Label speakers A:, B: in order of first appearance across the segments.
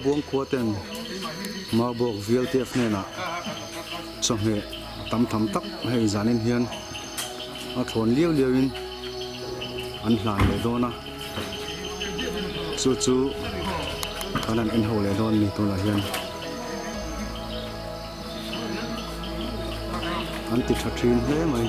A: Maubuang khua ten Maubawk VLTF hnenah chawhmeh tam tham tak hei zanin hian a thlawn liau liau in an hlan leh dawn a chu chu kan han en ho leh dawn a ni tunah hian an ti tha thin hle mai.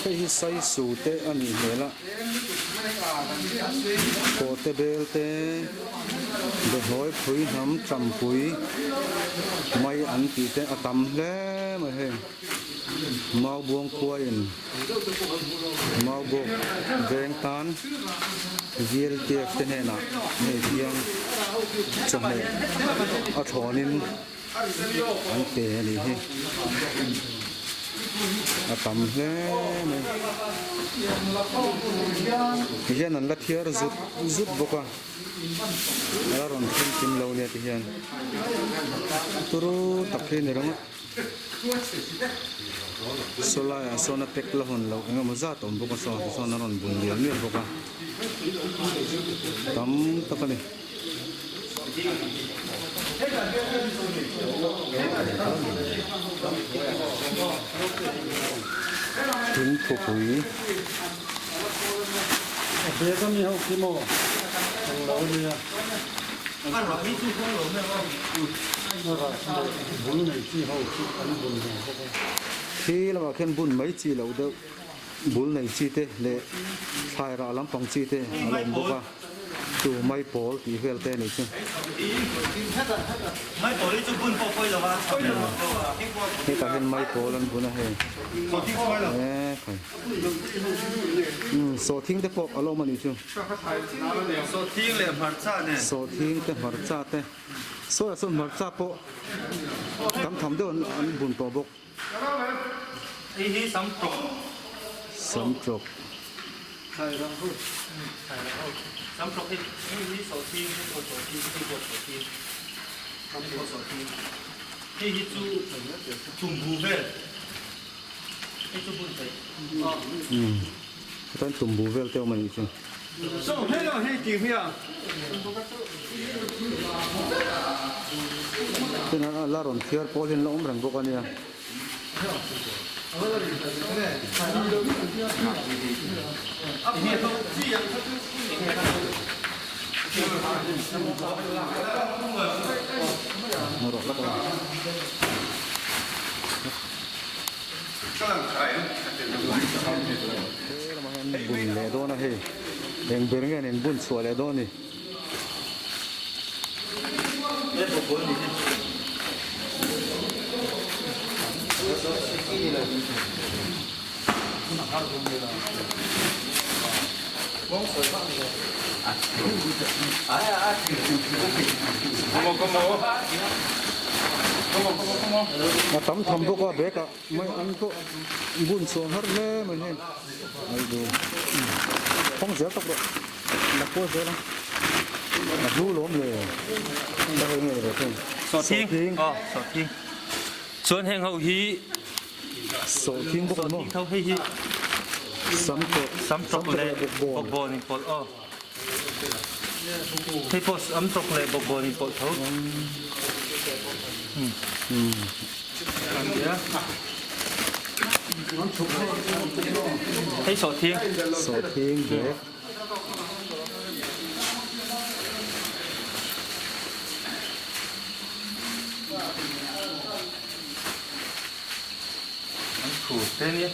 A: Hei hi saisu te a nih hmel a, pawhte bel te, behlawi phui hnam champui mai an tih te a tam hle mai hei. Maubuang khuain Maubawk veng tan VLTF te hnenah hei hian chawhmeh a thlawnin an pe a nih hi. A tam hle mai. Ti hian an la thiar zut zut bawk a. A la rawn thleng kim lo nia ti hian. Turu tak hi a ni ringawt. Saw laiah sawn a pack la hawn loh eng emaw zat a awm bawk a saw tichuan a rawn bun mial mial bawk a tam tak a ni. Thing khawpui. Khi lamah khian bun mai chi loh deuh bul nei chi te leh thlai rah lampang chi te a lo awm bawk a chu mai pawl tih vel te a nih chu. Hetah hian mai pawl an bun a hei e khai sawhthing te pawh a lo awm a nih chu.
B: Sawhthing leh hmarcha nen.
A: Sawhthing te hmarcha te. Sawiah sawn hmarcha pawh tam tham deuh an bun tawh bawk.
B: Hei hi sam tawk.
A: Sam tawk.
B: Sam tawk hi hei hi sawhthing hei pawh sawhthing hei pawh sawhthing hei pawh sawhthing hei hi chu tumbu vel hei chu bun theih.
A: Chuan tumbu vel te awm a nih chu. Tin a la rawn thiar pawl hian la awm reng bawk a nia. He lamah hian bun leh dawn a hei eng ber nge an bun chhuah leh dawn ni. A tam tham bawk a bag ah. Mai an pawh bun chhuah har hle mai hei ai du hawng zel tak rawh la kual zel ang a hlu lawm le a hei nge ve thung
B: sawhthing aw sawhthing chuan heng ho hi
A: sawhthing bawk maw
B: tho hei hi
A: samtawk
B: samtawk leh bawkbawn in pawlh aw hei pawh samtawk leh bawkbawn in pawlh tho Hei sawhthing.
A: Sawhthing bag.
B: An thu te nia.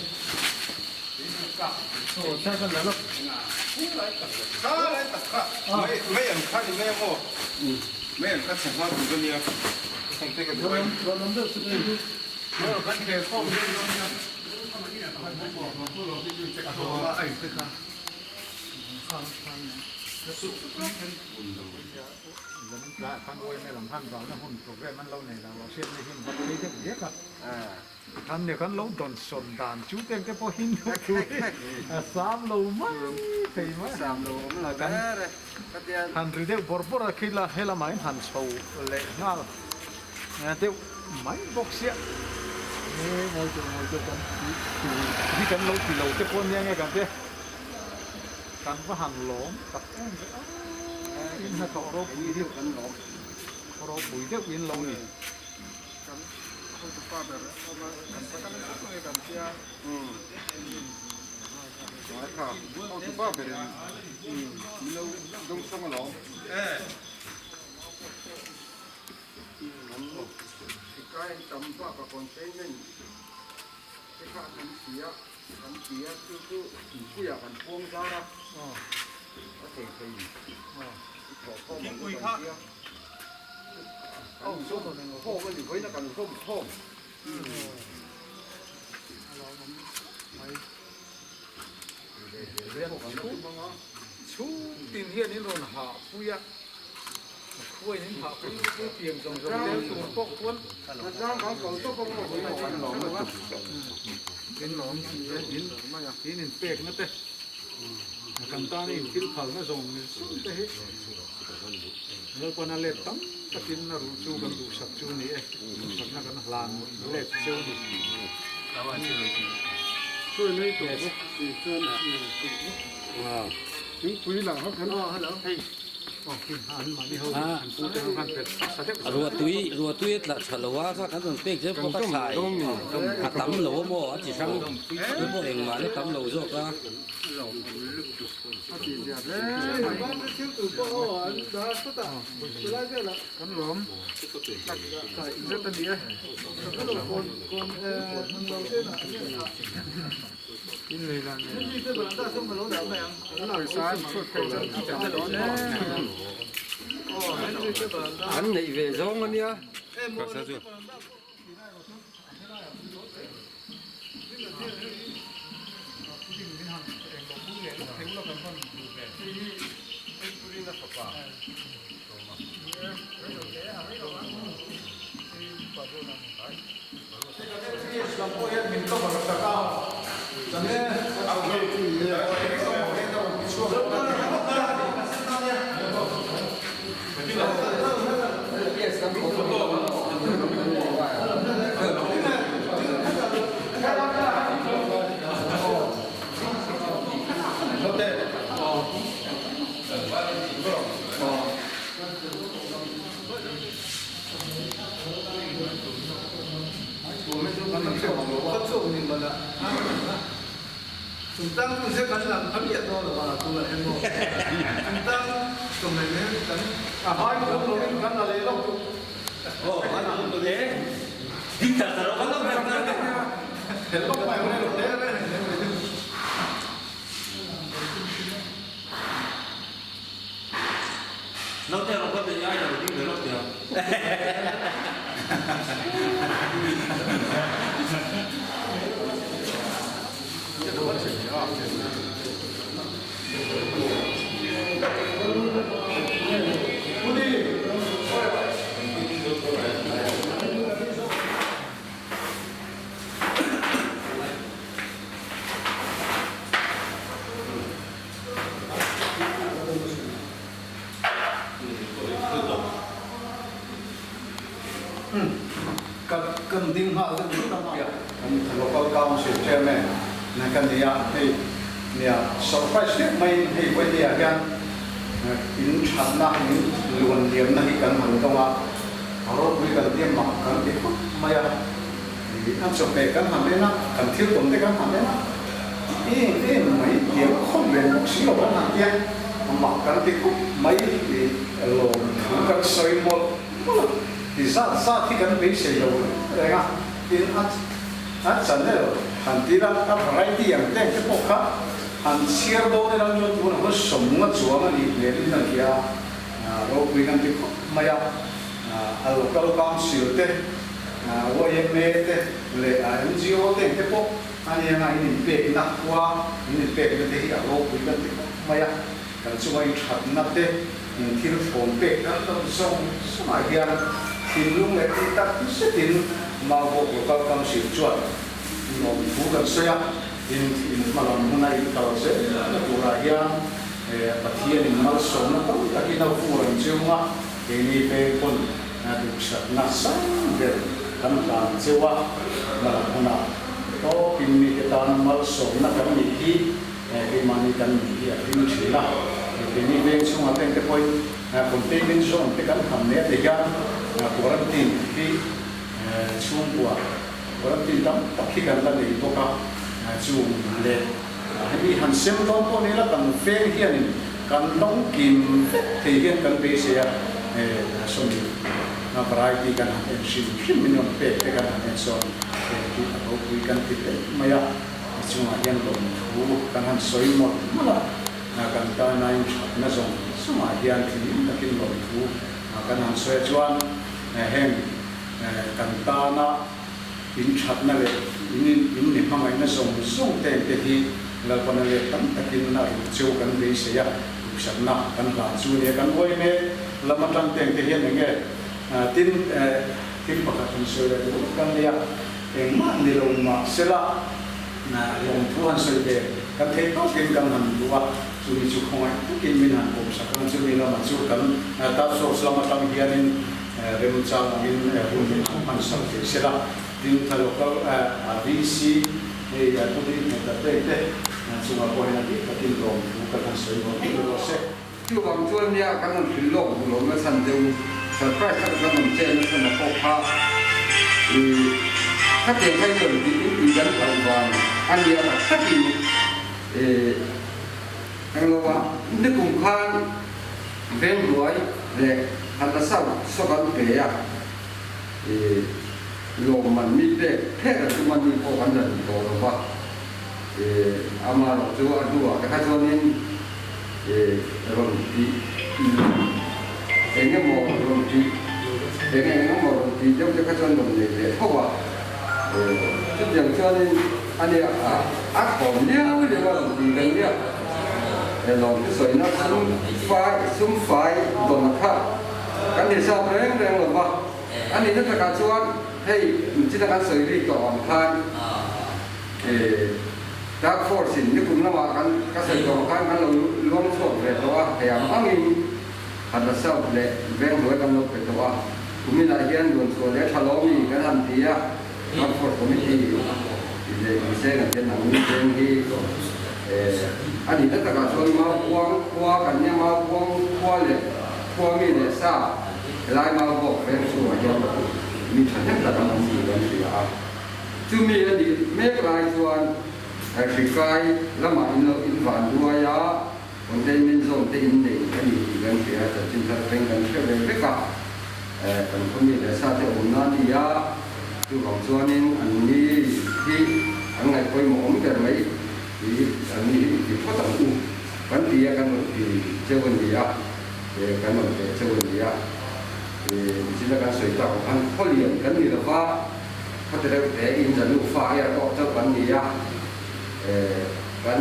C: Than nia kan lo dawn sawn dan chu teng te pawh hin deuh thu hi a sam lo mai thei mai. Kan han ri deuh bawrh bawrh a khi la he lamah hian han chho leh nghal deuh mai bawk sia. Nge ngawi teh ngawi teh kan tih tur hi kan lo ti lo te pawh nia nge kan te kan va han lawm tak em ve a in hnathawh ropui deuh ropui deuh in lo ni.
D: Kan hotupa ber awm a, kan pa tak tak mai kan tia. Kha hotupa berin min lo dawngsawng alawm. Kai tam bak a containment te kha kan ti a, kan ti a chu chu thingpuiah kan pawng zar a, a thei thei i thawh khawm ang chu kan tia.
C: Chhungtin hian in rawn hah pui a, khuain in hah pui pui pian zawng zawng tel tur pawh chuan in inpekna te kan tana inthil phalna zawng zawng te hi Lalpana let tam takin a ruh chu kan duhsak chu ni e, duhsakna kan hlan let cheu ni.
E: Ruahtui ruahtui a tla tha lo a kha kan rawn pek zel pawh ka thlai a tam lo a maw a chi hrang chu pawh engmah la tam lo zawk a.
D: An neih ve zawng a nia.
B: Naute rawng ka bei ai lo ding ve lawk teh ang.
C: Kan ding nghal deuh deuh ta mai a. Kan Local Council Chairman na ka ni a, hei nia surprise deuh maiin hei Vawinia hian in thatna, in luan liamna hi kan han dawng a, a ropui kan tia mak kan ti khawp mai a. An chawhmeh kan han en a, kan thil tawn te kan han en a, em em mai tiang khawp ve bawk si lo kan han tia, a mak kan ti khawp mai tih lawm thu kan sawi mawlh mawlh a, ti zat zat hi kan beisei lo reng a, tin a a channel han tir a, a variety ang teng te pawh kha han chhiar dawn ila chuan tunah khawn sawmnga chuang a nih hmelin kan hria a, ropui kan ti khawp mai a, a local council te YMA te leh NGO te te pawh a nia nga in inpekna khua in inpekna te hi a ropui kan ti khawp mai a, kan chunga in thatna te in thil thlawm pek kan tam zawng zawngah hian thinlung leh tih tak zetin Maubawk Local Council chuan nuam thu kan sawi a, in in hmalam hmuna in kal zelna turah hian Pathianin malsawmna tam takin a vur ang chiung a, keini peng pawn Duhsakna sang ber kan hlan cheu a, hmalam hunah tawpin mite tana malsawmna kan nih hi keimahni kan nih hi a hlim thin a. Keini veng chhungah te engte pawhin containment zone te kan ham nei a ti hian quarantine hi chhungkua quarantine tam tak hi kan la nei bawk a, chung leh hemi han sem dawn pawh ni la kan veng hianin Kan dawng kim vek thei hian kan beisei a, he sawmi a variety kan han en hrim hrim in rawn pek te kan han en sawn he hi a ropui kan ti hle mai a, a chungah hian lawmthu kan han sawi mawlh mawlh a, kan tana in thatna zawng zawngah hian thinlung takin lawmthu kan han sawi a chuan heng kan tana in thatna leh in in ni hmangaihna zawng zawng te te hi Lalpana leh tam takin a ruh cheu kan beisei a, duhsakna kan hlan chu nia kan uai mek lam atang te ang te hian eng nge tin thil pakhat han sawi leh duh kan nia engmah ni lo mah sela lawmthu han sawi ve kan theih tawkin kan han duh a, chumi chu khawngaih takin min han pawmsak ang chumi lamah chu kan task force lam atang hianin remchang angin hun min han hmansak thei sela.
A: Dinthla Local VC hei Pu Dinhmeta Pek te chungah pawh hian a bik takin lawmthu kan han sawi vang vang rawh se.
D: Chuvang chuan nia kan rawn hrilh lawk duh lo nachhan deuh surprise tak kan rawn chen nachhan a pawh kha i khatiang kha in rawn tih in tih kan hlauh vang a nia tak takin i englo a nikum khan Venghnuai leh Hatla South saw kan pe a i lawmman mi pek phek an tum a ni pawh kan la duh tawh lo va i amaherawh chu a hnuah te kha chuanin rawn tih eng emaw rawn tih eng eng emaw rawn tih deuh te kha chuan rawn nei leh tho a, chutiang chuanin a nia a thawm liau liau a rawn tih kan nia lawm chu sawina sum fai sum fai dawn a kha kan hisap reng reng lo va, a nihna takah chuan hei china kan sawi rik tawh ang khan. Dark Force in nikum lamah kan ka sawi tawh ang khan kan lo luang chhuak ve tawh a, hei ang angin Hatla South leh Venghnuai kan lo pe tawh a, kuminah hian luan chhuah leh tha lawmi kan han ti a, Dark Force Committee leh Miseng ah hian ang veng hi a nihna takah chuan Maupuang khua kan nia, Maupuang khua leh khua mi leh sa helai Maubawk veng chhungah hian mi thahnem tak an awm tih kan hria a. Chumi a nih mek lai chuan hri kai lamah in lo in van duai a, containment zone te in nei a ni tih kan hria, chanchin thar atangin kan hre ve vek a, kan khaw mi leh sa te awmna a ni a, chuvang chuanin an ni hi an ngaih pawimawh awm ber mai hi an ni hi ti phawt ang u kan ti a, kan rawn ti cheu a ni a, kan rawn teh cheu a ni a, nichina kan sawi tak ang khan khaw lian kan ni lova. Khawte deuh te in za nufa er tawh chauh kan ni a, kan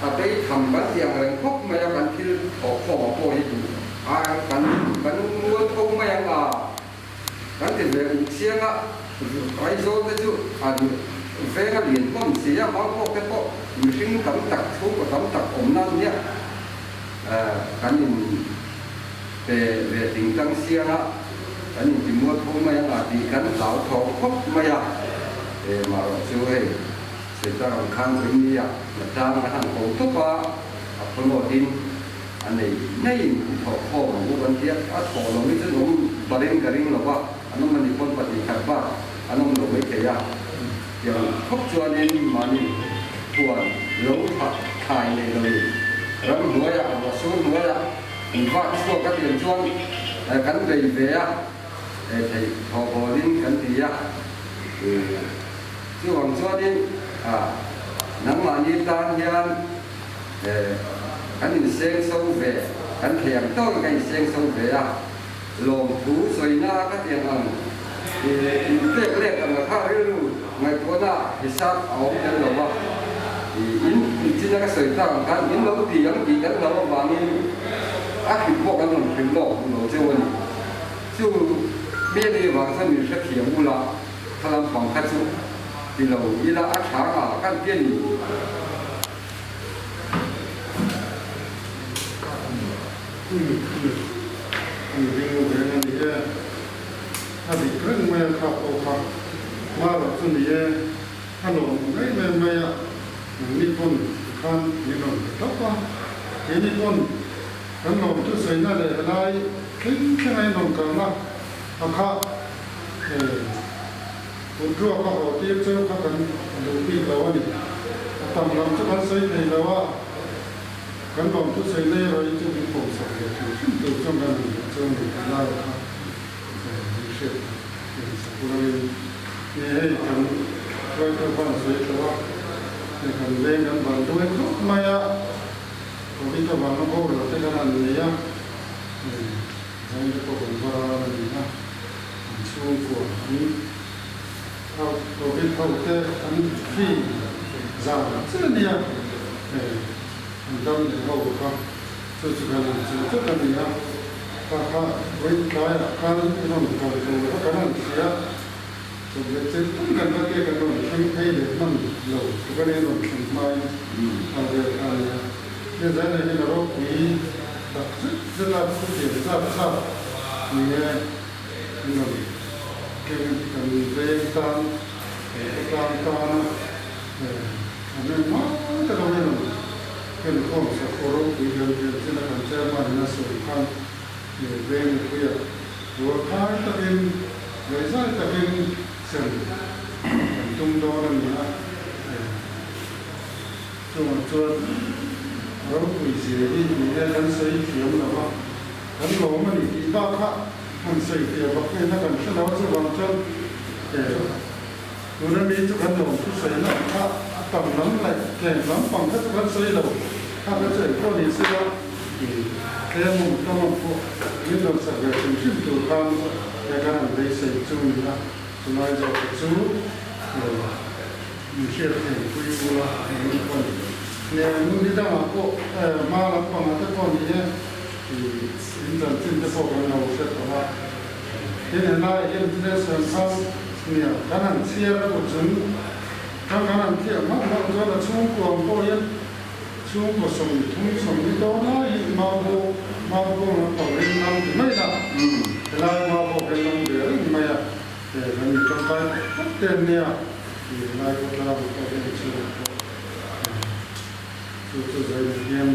D: a bei tham kan ti ang reng khawp mai a, kan thil thawh khawm a pawh hi duh a, kan kan mual tho mai ang a, kan ti ve uk chiang a, Aizawl te chu an veng a lian hlawm si a, Maukhawk te pawh mihring tam tak chhungkaw tam tak awmna an nia, kan in pe ve tingtang siang a, kan inti mual tho mai ang a tih kan hlau thawk khawp mai a, marawh chu hei Satan ang khan ring nia Nathan a han ko tawp a, a phawlawtin a nei ngeiin i thawh khawm ang u kan ti a, a thawh lo hi chuan awm barin ka ring lo va, an awm a nih pawn 2 khat bak an awm lo maithei a, tiang khawp chuanin mahni huan lo thlai nei loin ramhnuaiah ruahsur hnuaiah An vak chhuak a tiang chuan kan bei ve a, theih thawh bawlin kan ti a. Chuvang chuanin nangmahni tan hian kan inseng so ve, kan thei ang tawkin kan inseng so ve a. Lawmthu sawina ka tiang ang inpek let ang a kha rilru ngaihtuahna hisap a awm tel lo va. In inchina ka sawi tak ang khan in lo ti ang tih kan hlau avangin a hrilh pawh kan rawn hrilh lawk duh lo cheu a ni. Chu mi a nih avang chuan min hrethiam ula kha lampang kha chu ti lo ila a tha nga kan ti a ni.
F: An ring reng a ni e. A dik reng mai a kha pawh kha hma loh chu ni e. A lawm mai mai mai a, nangni pawn tikhan min rawn pe tawp a. Keini pawn kan lawm chu sawina leh helai thleng thleng a inrawn kalna a kha e kut ruak a haw tir cheu kha kan duh bik lo a ni. A tam lam chu kan sawi thei lo a. Kan lawm chu sawi nei erawh hi chu min pawmsak ve hrim hrim tur chuan kan han duh chuan min ti lai kha min hriat tak min sak rualin nge hei kan hruaitu khan a sawi tawh a, hei kan veng kan ban duai khawp mai a, Covid avanga boral te kan han nei a, hei zai te pawh kan va ral a ni a, an chhungkua an Covid ho te an thi zan chiah a nia hei. An dam leh ho kha chu chu kan han chilh tlat a ni a, kha kha vawi tlaiah khan i rawn kal tur kha kan han hria, chawp leh chilh tum kan va tia kan rawn thleng phei leh hman lo chu kan in rawn thlen hmain kal vel kha a ni a. Hei zaina hian a ropui tak zet zet a, chutiang zat zat ni e in rawn. keng kan veng tan khawtlang tana an engmah taka mai rawn enkhawm sak aw ropui hian pian chin a kan chairman in a sawi khan veng mipuiah rualkhai takin ngaihzai takin sem kan tum dawn a ni a. Chungah chuan ropui zia hi ni e kan sawi thiam lo va, kan lawm a ni tih bak kha han sawi fiah vak nen a kan hre lo a, chuvang chuan tuna mi chu kan lawm thu sawi na ang kha a tam lam leh tlem lam pang kha chu kan sawi lo, kha kha chu engpawh ni se la tlem awm tam ang pawh min rawn sak ve hrim hrim tur khan he kan han beisei chu ni a, chulai zawk kha chu. Min hriat thei pui bula eng eng pawh ni. Nia hmun ni dangah pawh hma lampangah te pawh ni e in chanchin te pawh kan lo hre tawh a. Tin helaiah hian Tlesawn khan nia kan han chhiar a kut zung kha kan han thiah hmang hmang chuan a chhungkua ang pawh hian chhungkaw 30 sawmli dawn lai hi Maubawk Maubawk lampang ring lam ti mai la helai Maubawk hian lam ve reng mai a. He kan mi tangkai tak tak te an nia tih helai khawtlang ang pawh hian chhungah pawh chu chu zainah hian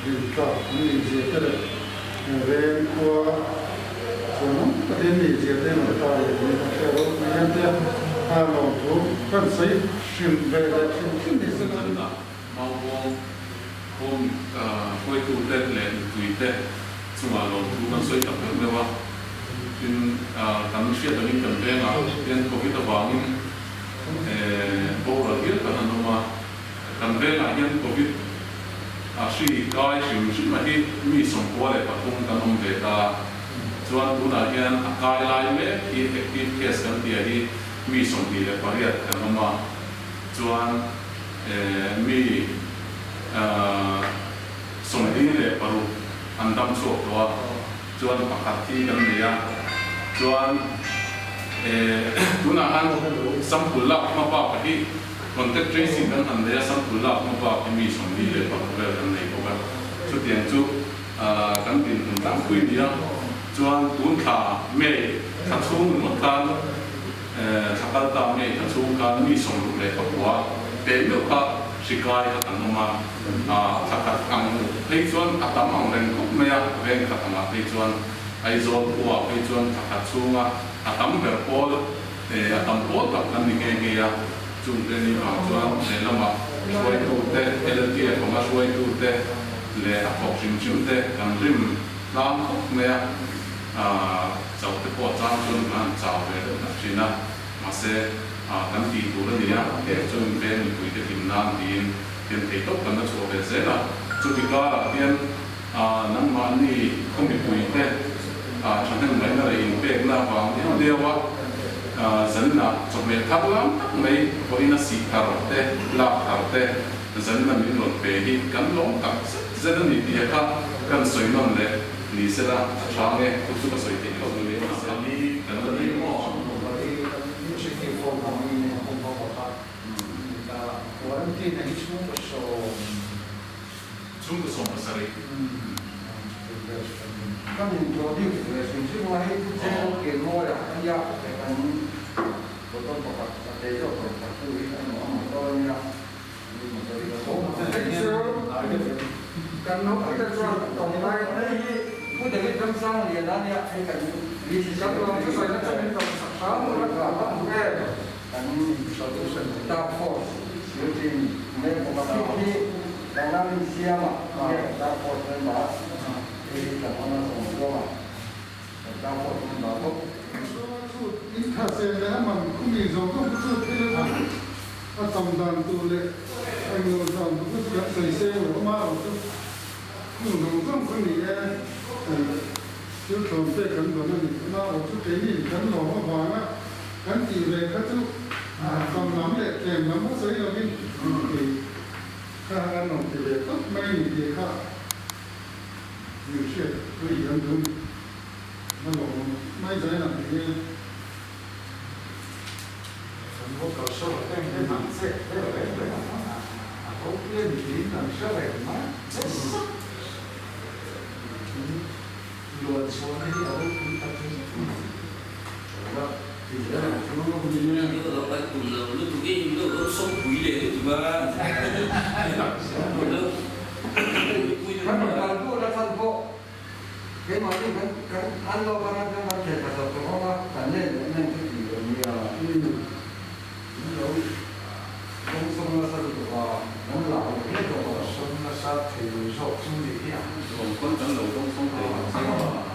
F: rintlak an nih zia te leh veng khua chuan awm tak in nih zia te an ta leh tih kan hriat ropui hian te a lawmthu kan sawi hrim ve leh hrim hrim ni se la.
G: Zanah Maubawng khawm hruaitute leh mipuite chungah lawmthu kan sawi tak deuh deuh a. Tin, kan hriat angin kan vengah hian Covid avangin boral hial kan han awm a. Kan vengah hian Covid a hri kai hrim hrim a hi mi 93 kan awm ve ta. Chuan tunah hian a kai lai mek hi active case kan tia hi mi 28 kan awm a. Chuan mi 26 an dam chhuak tawh a. Chuan pakhat hi kan nei a, chuan tunah khan sample lak hma bak hi contact tracing kan han nei a, sample lak hma bak hi mi 46 vel kan nei bawk a, chutiang chu kan dinhmun tlangpui a ni a, chuan tun thla May thla chhung ringawt khan thla kal ta May thla chhung khan mi 69 teh meuh kha hri kai kha kan awm a, thla khat ang phei chuan a tam ang reng khawp mai a, veng khat angah phei chuan Aizawl khuaah phei chuan thla khat chhunga a tam ber pawl a tam pawl tak kan ni nghe nghe a, chungte ni vang chuan lehlamah hruaitute, LTF anga hruaitute leh a thawk hrim hrim te kan rim tlang khawp mai a, chauh te pawh chang chuan kan han chau ve deuh tak thin a, mahse kan tih tur a ni a, heng chuan veng mipuite hlim nan tiin Pian thei tawp kan la chhuah ve zel a, chuti karah hian nangmahni khaw mipuite thahnem ngaihna leh inpekna avang liau liau a zanina chawhmeh thar lam tak mai vawiin a sih thar te, lak thar te zanina min rawn pe hi kan lawm tak zet zet a ni tih kha kan sawi nawn leh ni sela a tha nge chu chu ka sawi theih loh ni mahse kan la nei maw?
C: Quarantine hi chhungkaw sawm.
G: Chhungkaw sawm pasarih.
D: Kan introduce ve hrim hrim a, hei chu Cheng Kilmawi ah a nia he kan motor pakhat a tei zawk rawn khat tu hi a nuam motor a nia, mi motor hi kan awm. Hei chu kan naupang te chuan tawng lai hei hi Pu David Ramsangliana a nia, hei kan kan lawm thusawi na chu min tawng sak hram a, ka hmu em. Kan solution task force puitling mek bawk a, thil hi danglam in siam a, nge kan task force member a, hei hi kan awm a zawng zawng a, kan task force member bawk.
F: In tha se leh a man khumi zawng zawng chu thil a tam dan tur leh a englo dan tur chu kan sawi seng lo a, amaherawh chu khung zawng zawng kha ni e, thil thlawn pek kan dawn a ni, amaherawh chu keini kan lawm avanga Kan tih ve kha chu tam lam leh tlem lam a sawi lovin tih kha an rawn ti ve tawp mai ni tih kha min hriat pui an duh ni. A lawmawm mai zai lang tih hi.
C: Kan va kal saw lo em em ang che vel reng reng ang a, a ropui a ni tiin kan hre reng mai. Luan chhuahna hi a ropui tak zet zet mai.
D: Kan rawn kal duh la chhan pawh keimahni kan kan an lo ban atang kan thei kha zawk tawh a, kan len leh men chu tih lo nia. Min lo dawngsawm nasa lutuk a, kan la lo hle tawh a.
C: Dawngsawm nasa thei lo zawk chu nih hi a.
G: Dawngkawn kan lo dawngsawm thei lo che a.